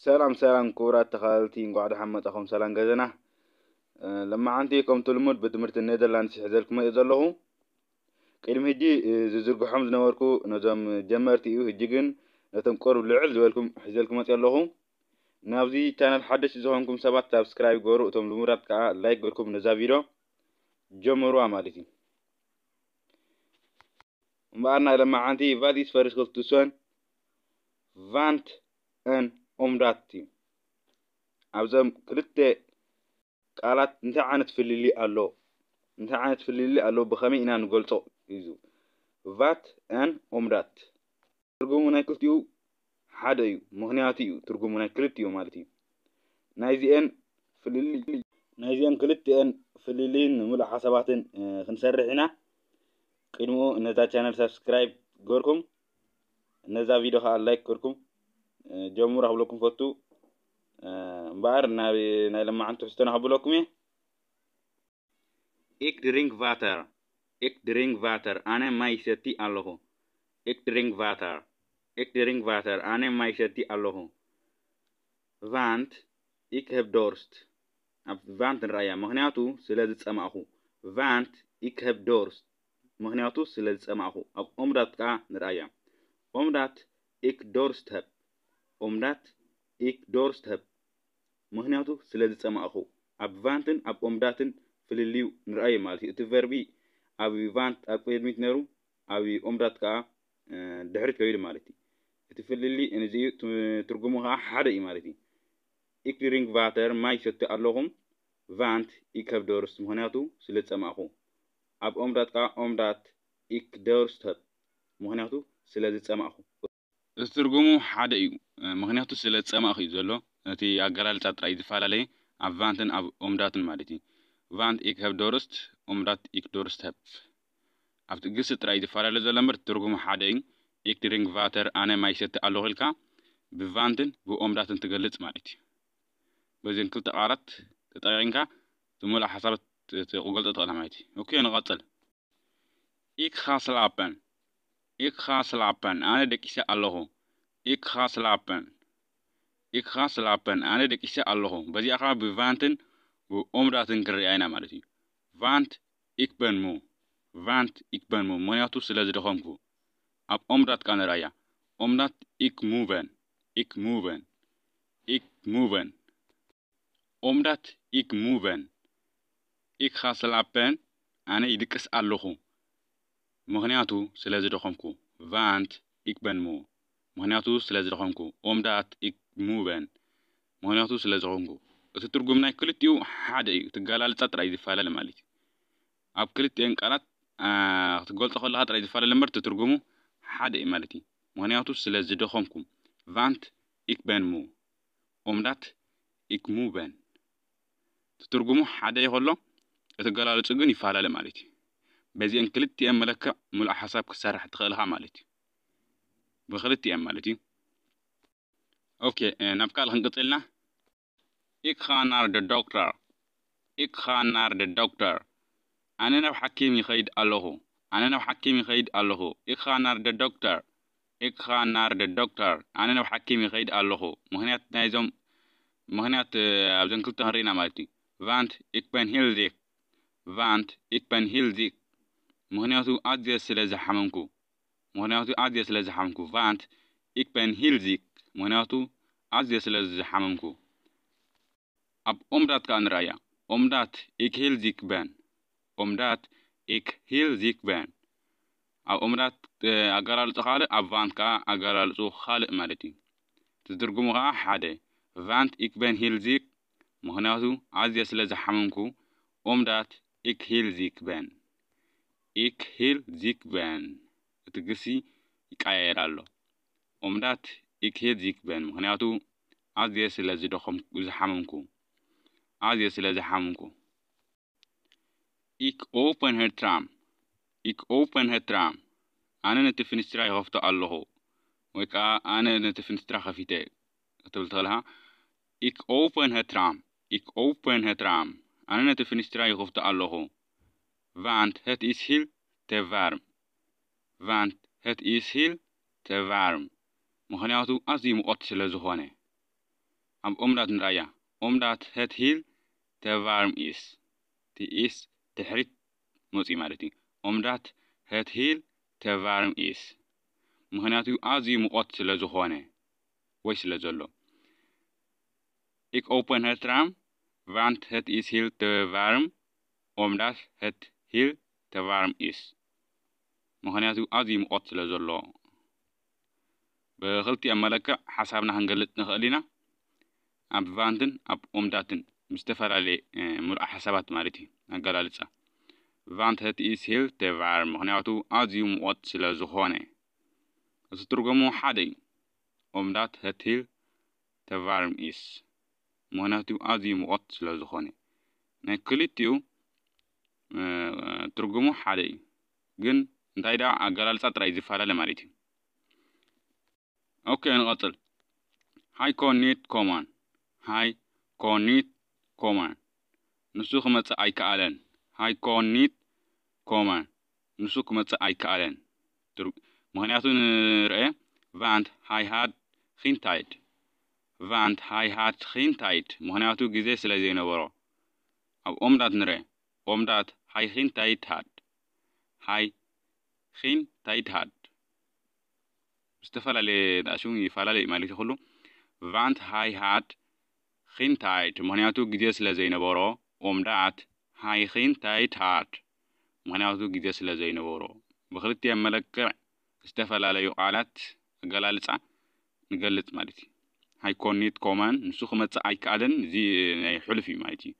ሰላም ሰላም ክቡራት ተኸታተልቲ፣ እንኳዕ ደሓን መጻኹም ሰላም ገዘና። እ፣ ለማዓንቲ ከምቲ ልሙድ ብትምህርቲ ኔዘርላንድስ ሒዘልኩም መፂእ ዘለኹ። ቅድሚ ሕጂ፣ እ፣ ዝዝርግሖም ዝነበርኩ ነዞም ጀመርቲ እዩ። ሕጂ ግን ነቶም ቁሩብ ልዕል ዝበልኩም ሒዘልኩም መፂእ ኣለኹ። ናብዚ ቻነል ሓደሽቲ ዝኾንኩም ሰባት ሳብስክራይብ ገሩ፣ እቶም ልሙዳት ከዓ ላይክ ገርኩም ነዛ ቪድዮ ጀምሩዋ ማለት እዩ። እምበኣር ናይ ለማዓንቲ ቫት ኢስ ፈሪስክል ቱሶን ቫንት ን ኦምዳት እዩ። ኣብዞም ክልተ ቃላት እንታይ ዓይነት ፍልልይ ኣሎ? እንታይ ዓይነት ፍልልይ ኣሎ? ብኸመይ ኢና ንገልጾ? እዩ። ቫት ን ኦምዳት ትርጉሙ ናይ ክልቲኡ ሓደ እዩ። ምኽንያቱ እዩ ትርጉሙ ናይ ክልቲኡ ማለት እዩ። ናይዚኤን ፍልልይ ናይዚኤን ክልቲኤን ፍልልይን ንምሉእ ሓሳባትን፣ እ፣ ክንሰርሕ ኢና። ቅድሚኡ ነዛ ቻነል ሳብስክራይብ ገርኩም፣ ነዛ ቪድዮ ከዓ ላይክ ገርኩም፣ እ፣ ጀምሩ ክብለኩም ፈቱ። እ፣ እምበኣር ናብ ናይ ለማዓንቲ ትሕዝቶና ክብለኩም እየ። Ik drink water. Ik drink water. ኣነ ማይ ይሰቲ ኣለኹ። Ik drink water. Ik drink water. ኣነ ማይ ይሰቲ ኣለኹ። Want ik heb dorst. ኣብ want ንርኣያ፣ ምኽንያቱ ስለ ዝጸማእኹ። Want ik heb dorst. ምኽንያቱ ስለ ዝጸማእኹ። ኣብ ኦምዳት ከኣ ንርኣያ። Omdat ik dorst heb. Omdat ik dorst heb. ምኽንያቱ ስለ ዝጸማእኹ። ኣብ ቫንትን ኣብ ኦምዳትን ፍልልዩ ንርኣዮ ማለት እዩ። እቲ ቨርቢ ኣብ ቫንት ኣብ ቅድሚት ነይሩ፣ ኣብ ኦምዳት ከኣ፣ እ፣ ድሕሪት ከይዱ ማለት እዩ። እቲ ፍልልይ እዚ እዩ፣ ት-፣ ትርጉሙ ከኣ ሓደ እዩ ማለት እዩ። Ik drink water፣ ማይ ይሰቲ ኣለኹ፣ want ik heb dorst፣ ምኽንያቱ ስለ ዝጸማእኹ። ኣብ ኦምዳት ከኣ omdat ik dorst heb፣ ምኽንያቱ ስለ ዝጸማእኹ። እዚ ትርጉሙ ሓደ እዩ፣ ምኽንያቱ ስለ ዝጸማእኹ እዩ ዘሎ። እቲ ኣገላልጻ ጥራይ ዝፈላለየ ኣብ ቫንትን ኣብ ኦምዳትን ማለት እዩ። Want ik heb dorst፣ omdat ik dorst heb። ኣብቲ ግሲ ጥራይ ዝፈላለ ዘሎ እምበር ትርጉሙ ሓደ እዩ። Ik drink water፣ ኣነ ማይ ይሰቲ ኣለኹ ኢልካ ብቫንትን ብኦምዳትን ትገልጽ ማለት እዩ። በዚን ክልተ ቃላት ተጠቒምካ እቲ ምሉእ ሓሳባት እቲ ክገልጾ ትኽእል ማለት እዩ። ኦኬ፣ ንቐጽል። Ik ga slapen. Ik ga slapen. ኣነ ደቂሰ ኣለኹ። Ik ga slapen. Ik ga slapen. ኣነ ደቂሰ ኣለኹ። በዚኣ ኸዓ ብቫንትን ብኦምዳትን ክንሪኣ ኢና ማለት እዩ። Want ik ben moe. Want ik ben moe. ምኽንያቱ ስለ ዝደኸምኩ። ኣብ ኦምዳት ከኣ ንርኣያ። Omdat ik moe ben. Ik moe ben. Ik moe ben. Omdat ik moe ben. Ik ga slapen. ኣነ ይድቅስ ኣለኹ። ምኽንያቱ ስለ ዝደኸምኩ። Want ik ben moe. ምኽንያቱ ስለ ዝደኸምኩ። Omdat ik moe ben. ምኽንያቱ ስለ ዝደኸምኩ። እቲ ትርጉም ናይ ክልቲኡ ሓደ እዩ። እቲ ኣገላልጻ ጥራይ ዝፈላለ ማለት እዩ። ኣብ ክልቲኤን ቃላት፣ ኣ፣ ክትገልጾ ከለኻ ጥራይ ዝፈላለ እምበር እቲ ትርጉሙ ሓደ እዩ ማለት እዩ። ምኽንያቱ ስለ ዝደኸምኩ። Want ik ben moe. Omdat ik moe ben. እቲ ትርጉሙ ሓደ እዩ ከሎ፣ እቲ ኣገላልጹ ግን ይፈላለ ማለት እዩ። በዚኤን ክልቲኤን መለክዕ ምሉእ ሓሳብ ክትሰርሕ ትኽእል ኢኻ ማለት እዩ። ብክልቲኤን ማለት እዩ። ኦኬ፣ እ፣ ናብ ካልእ ክንቅጽል ኢና። Ik ga naar de dokter. Ik ga naar de dokter. ኣነ ናብ ሓኪም ይኸይድ ኣለኹ። ኣነ ናብ ሓኪም ይኸይድ ኣለኹ። Ik ga naar de dokter. Ik ga naar de dokter. ኣነ ናብ ሓኪም ይኸይድ ኣለኹ። ምኽንያት ናይዞም፣ ምኽንያት፣ እ፣ ኣብዘን ክልተ ክንርኢ ኢና ማለት እዩ። Want ik ben heel ziek. Want ik ben heel ziek. ምኽንያቱ ኣዝየ ስለ ዝሓመምኩ። ምኽንያቱ ኣዝየ ስለ ዝሓመምኩ። Want ik ben heel ziek. ምኽንያቱ ኣዝየ ስለ ዝሓመምኩ። ኣብ ኦምዳት ከኣ ንርኣያ። Omdat ik heel ziek ben. Omdat ik heel ziek ben. ኣብ ኦምዳት፣ እ፣ ኣገላልጹ ካልእ፣ ኣብ ቫንት ከኣ ኣገላልጹ ካልእ ማለት እዩ። እቲ ትርጉሙ ከኣ ሓደ። Want ik ben heel ziek፣ ምኽንያቱ ኣዝየ ስለ ዝሓመምኩ። Omdat ik heel ziek ben. Ik heel ziek ben። እቲ ግሲ ይቀያየር ኣሎ። Omdat ik heel ziek ben፣ ምኽንያቱ ኣዝየ ስለ ዝደኸምኩ፣ ዝሓመምኩ። ኣዝየ ስለ ዝሓመምኩ። Ik open het raam. Ik open het raam. ኣነ ነቲ ፍንስትራ ይኸፍቶ ኣለኹ። ወይ ከኣ ኣነ ነቲ ፍንስትራ ከፊተ ክትብል ትኽእል ኢኻ። Ik open het raam. Ik open het raam. ኣነ ነቲ ፍንስትራ ይኸፍቶ ኣለኹ። Want het is heel te warm. Want het is heel te warm. ምኽንያቱ ኣዝዩ ሙቐት ስለ ዝኾነ። ኣብ ኦምዳት ንርኣያ። Omdat het hiel te warm is። እቲ ኢስ ድሕሪት መፂኡ ማለት እዩ። Omdat het hiel te warm is። ምኽንያቱ ኣዝዩ ሙቐት ስለ ዝኾነ ወይ ስለ ዘሎ። Ik open het raam, want het is hiel te warm omdat het hiel te warm is። ምኽንያቱ ኣዝዩ ሙቐት ስለ ዘሎ። ብኽልቲኦም መለክዕ ሓሳብና ክንገልጽ ንኽእል ኢና። ኣብ ቫንትን ኣብ ኦምዳትን ምስ ዝተፈላለየ ምሉእ ሓሳባት ማለት እዩ ኣገላልጻ። Want het is hiel te warm፣ ምኽንያቱ ኣዝዩ ሙቐት ስለ ዝኾነ። እዚ ትርጉሙ ሓደ እዩ። Omdat het hiel te warm is፣ ምኽንያቱ ኣዝዩ ሙቐት ስለ ዝኾነ። ናይ ክልቲኡ ትርጉሙ ሓደ እዩ፣ ግን እንታይ ደኣ ኣገላልጻ ጥራይ ዝፈላለ ማለት እዩ። ኦኬ፣ ንቐጽል። Hij kon niet komen። Hij kon niet komen፣ ንሱ ክመጽእ ኣይከኣለን። Hij kon niet komen፣ ንሱ ክመጽእ ኣይከኣለን። ምኽንያቱ ንርአ። Want hij had geen tijd። Want hij had geen tijd፣ ምኽንያቱ ግዜ ስለ ዘይነበሮ። ኣብ ኦምዳት ንርአ። Omdat hij geen tijd had። Hij geen tijd had፣ ዝተፈላለየ ዳኣሽሙ ይፈላለ ማለት ይኽእሉ። Want hij had geen tijd፣ ምኽንያቱ ግዜ ስለ ዘይነበሮ። Omdat hij geen tijd had፣ ምኽንያቱ ግዜ ስለ ዘይነበሮ። ብክልቲኦም መለክዕ ዝተፈላለዩ ቃላት ኣገላልጻ ንገልጽ ማለት እዩ። Hij kon niet komen፣ ንሱ ክመጽእ ኣይከኣለን፣ እዚ ናይ ሕሉፍ እዩ ማለት እዩ።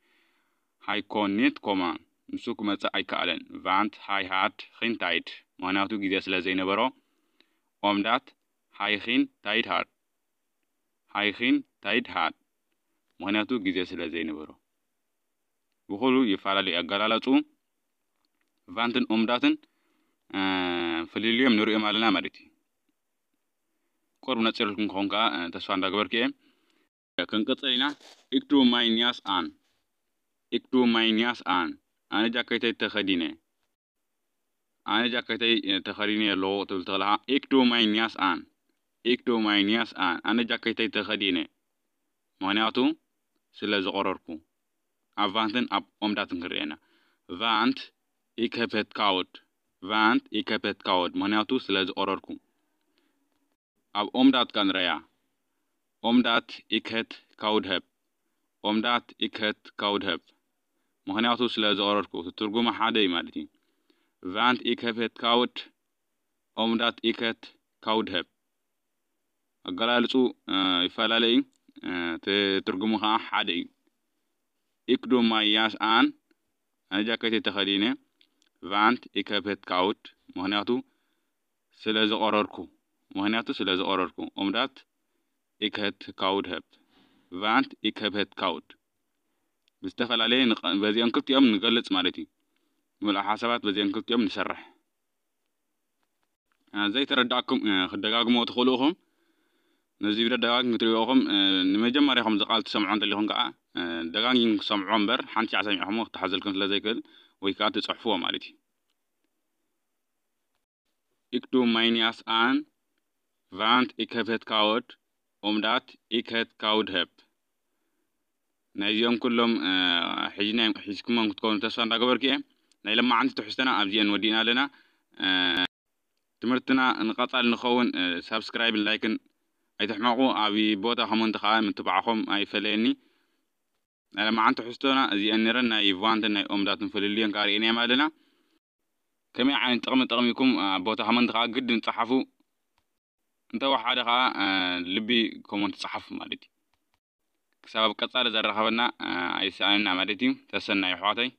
Hij kon niet komen፣ ንሱ ክመጽእ ኣይከኣለን። Want hij had geen tijd፣ ምኽንያቱ ግዜ ስለ ዘይነበሮ። Omdat hij geen tijd had። Hij geen tijd had፣ ምኽንያቱ ግዜ ስለ ዘይነበሮ። ብኹሉ ይፈላለዩ ኣገላልጻኡ። ቫንትን ኦምዳትን ፍልልዮም ንሪኦም ኣለና ማለት እዩ። ቁሩብ ነጺርልኩም ክኾን ከዓ ተስፋ እንዳገበርኩ እየ። ክንቅጽል ኢና። Ik doe mijn jas aan። Ik doe mijn jas aan። ኣነ ጃኬተይ ተኸዲነ። ኣነ ጃኬተይ ተኸዲነ ኣለኹ ትብል ተኽለኻ። Ik doe mijn jas aan። Ik doe mijn jas aan። ኣነ ጃኬተይ ተኸዲነ። ምኽንያቱ ስለ ዝቐረርኩ። ኣብ ቫንትን ኣብ ኦምዳትን ክንርእየና። Want ik heb het koud። Want ik heb het koud፣ ምኽንያቱ ስለ ዝቐረርኩ። ኣብ ኦምዳት ከ ንረያ። Omdat ik het koud heb። Omdat ik het koud heb፣ ምኽንያቱ ስለ ዝቐረርኩ። እቲ ትርጉሙ ሓደ እዩ ማለት እዩ። Want ik heb het koud። Omdat ik het koud heb። ኣገላልጹ ይፈላለ እዩ። እቲ ትርጉሙ ከዓ ሓደ እዩ። Ik doe mijn jas aan። ኣነ ጃኬተይ ተኸዲነ። Want ik heb het koud፣ ምኽንያቱ ስለ ዝቐረርኩ። ምኽንያቱ ስለ ዝቐረርኩ። Omdat ik het koud heb። Want ik heb het koud። ብዝተፈላለየ በዚኦም ክልቲኦም ንገልጽ ማለት እዩ። ምሉእ ሓሳባት በዚኦም ክልቲኦም ንሰርሕ። ዘይተረዳእኩም ክደጋግሞ ትኽእሉ ኢኹም። ነዚ ቪድዮ ደጋግም ክትሪእዎ ኢኹም። ንመጀመርያኹም እዚ ቃል ትሰምዖ እንተሊኹም ከዓ ደጋጊም ክሰምዖ እምበር ሓንቲ ሻዕ ሰሚዕኹሞ ክትሓዘልኩም ስለ ዘይክእል ወይ ከዓ ትፅሕፍዎ ማለት እዩ። Ik doe mijn jas aan, want ik heb het koud, omdat ik het koud heb። ናይዚኦም ኩሎም ሒዝኩም ክትኮኑ ተስፋ እንዳገበርኩ እየ። ናይ ለማዓንቲ ትሕዝቶና ኣብዚአን ወዲእና ኣለና። ትምህርትና ንቐጻሊ ንኸውን ሳብስክራይብን ላይክን ኣይትሕመቑ። ኣብ ቦታ ኮመንት ከዓ ምትባዕኹም ኣይፈለየኒ። ናይ ለማዓንቲ ትሕዝቶና እዚአን ነረን ናይ ቫንትን ናይ ኦምዳትን ፍልልዮን ከዓ ርኢናዮም ኣለና። ከመይ ዓይነት ጥቕሚ ጠቕሚኩም ኣብ ቦታ ኮመንት ከዓ ግድን ጸሓፉ። እንተወሓደ ከዓ ልቢ ኮመንት ጸሓፉ ማለት እዩ። ክሳብ ኣብ ቀጻሊ ዘራኸበና ኣይሰኣንና ማለት እዩ። ተሰናዩ ኣሕዋተይ።